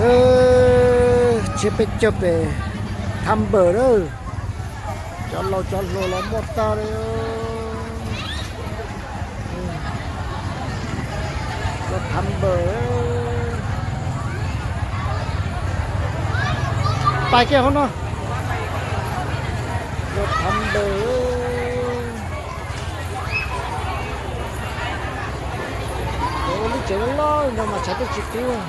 Tsheb peb caug pem Thaj Npawm na. Cov laus cov hluas los muaj tag li. Cov Thaj Npawm. Pais kiag hauv no. Cov Thaj Npawm. Ua lub tsev loj loj no mas tshav twb tsis kub.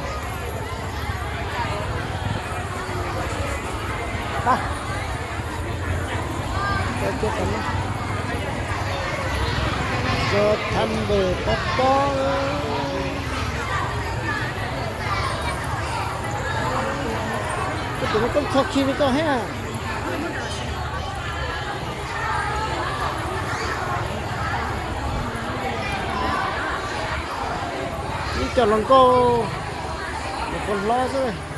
Cov Thaj Npawm pob pob. Koj tus no koj txho khi li koj thiab. Ib co hluas nkauj, hluas nkauj hlob xwb.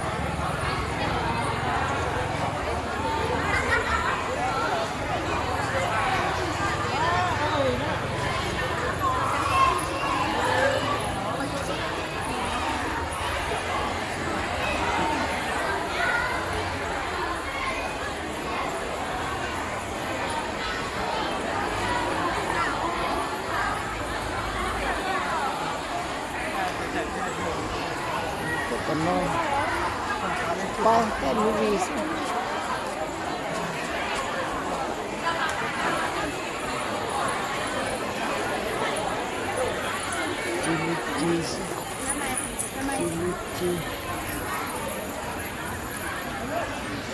Tom no pab pab movie xwb. Tsis li ci, tsis li ci.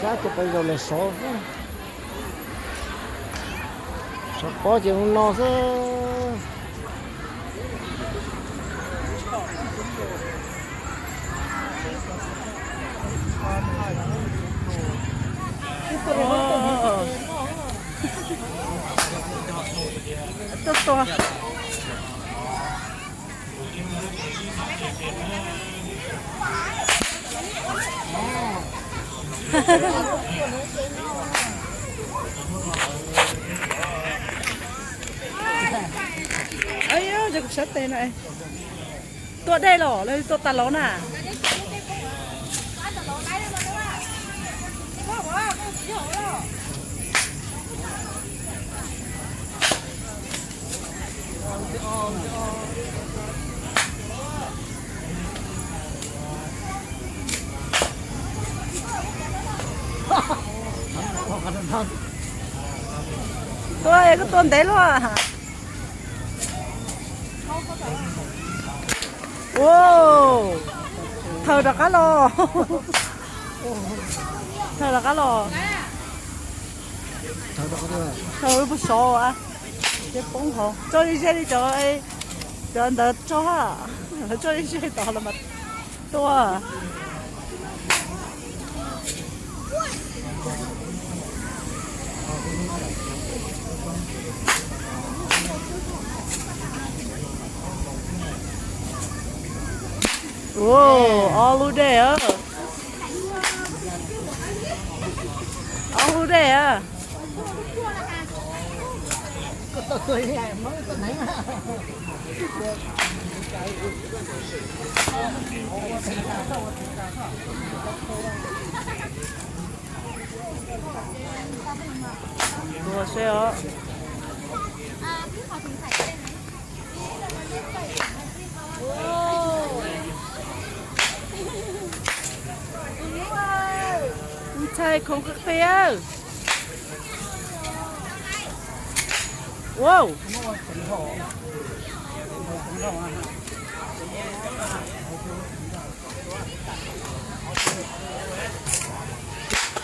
Sab tus pais zaum lawm sov xwb. Sov pob ces ua no xwb. Tuaj tua. Sab tes na. Tua dej los los tua tas los na? Tua, koj tua ntev luaj. Ua, thaws rov qab los. Thaws rov qab los. Thaws puag saud, ces poob hauv. Tso ze ze li cov, cov ntawd tso, tso ze ze tod los mas tua. Ua, ob lub dej, ob lub dej. Tua seb os. Ntxhais khoom qis qis. Wow.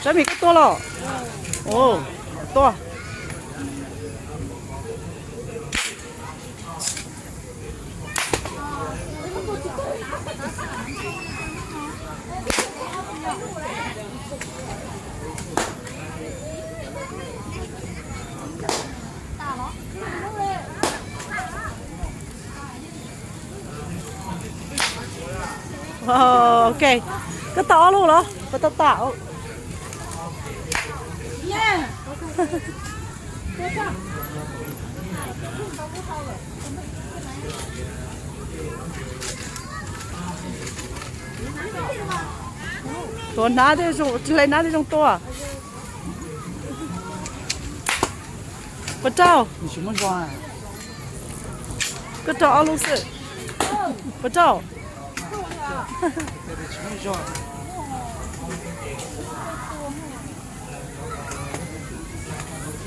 Sab mis koj tua los? Tua. Ok, koj tau ob lub los? Koj tau tam. Tuav hnab thiaj zoo, tsis hle hnab thiaj zoo tua. Puas raug? Koj raug ob lub xwb. Puas raug?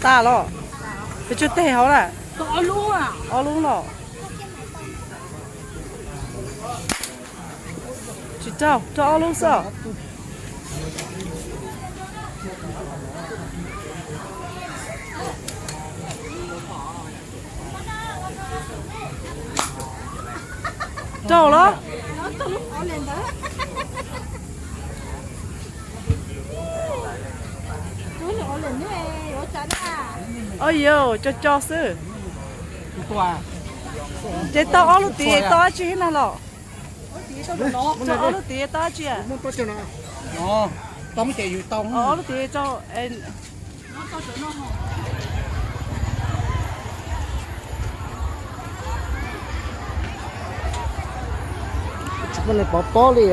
Tas los? Pes tsawg teg hauv na? Ob lub los? Tsis raug, raug ob lub xwb. Raug los? Au yau, co co xwb. Ces tau ob lub tid tau dab tsi thiab no los? Tau ob lub tid tau dab tsi? Ob lub tid tau. Tsis muaj neeg pov pob li.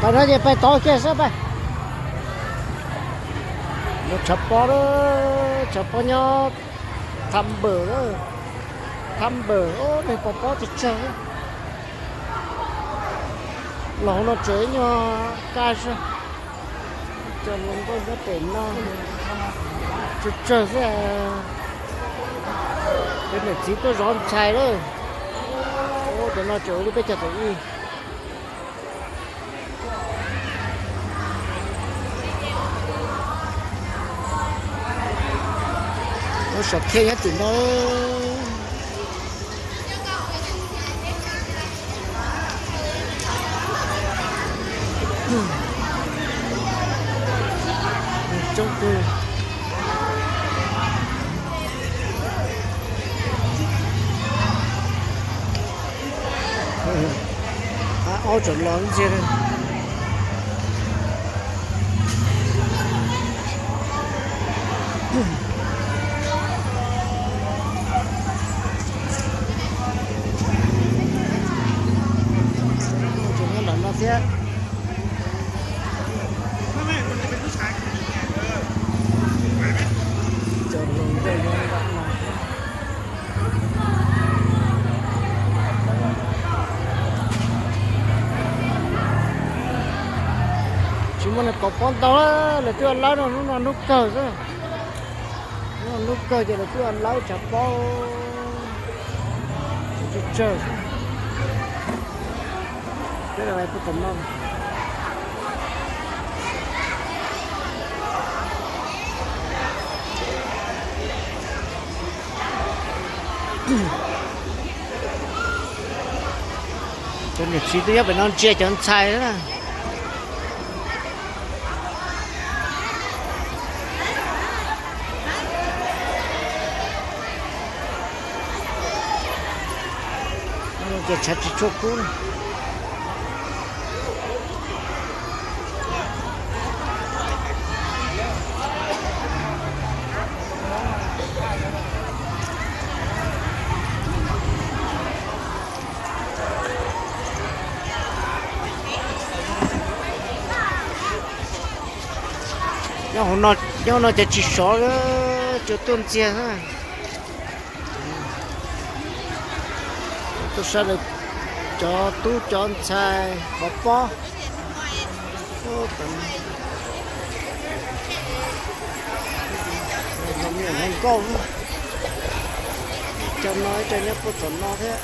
Pais no ces pais tod kiag xwb pais. Nyob tshav pob, tshav pob nyob Thaj Npawm, Thaj Npawm, neeg pov pob tsawg tsawg. Los hauv no tseem ib nyuag kaj xwb. Cov hluas nkauj nyob pem no tsawg tsawg xwb. Cov niam txiv tuaj zov ntxhais lawm. Cov no tseem ua li peb cov thaum ub. Lub sam thiaj nyob tim no. Coob kawg. Aub tseem los ntxiag. Tseem nyob nram no thiab. Cov hluas nkauj nyob nram no. Tsis muaj neeg pov pob ntau, lawv twb ua lawb no, hnub no hnub kawg xwb. Hnub no hnub kawg ces lawv twb ua lawb tshav pob tsawg tsawg xwb. Peb puag tom no. Cov niam txiv twb nyob pem no ntsia cov ntxhais na. Ces tshav tsis tshua kub na. Nyob hauv no, nyob no ces tsis sov, tsuas tuaj ntxiag xwb. Tuaj saib lawv cov tub cov ntxhais pov pob. Hluas nkauj, cov no ib co nyob puag tom no thiab.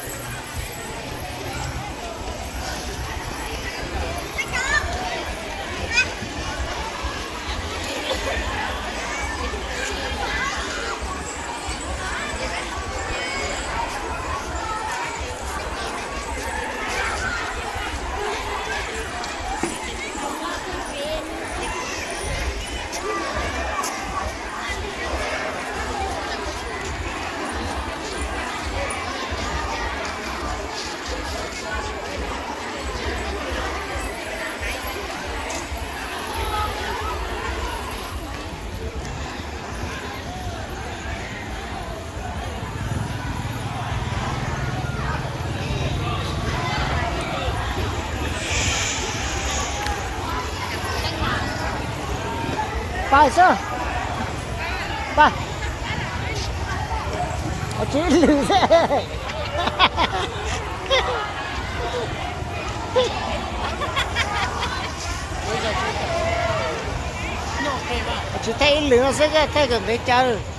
Pais xwb. Pais. Tsis lwm xwb. Tsis thaij ib lwm no xwb, thaij kom ntev caw.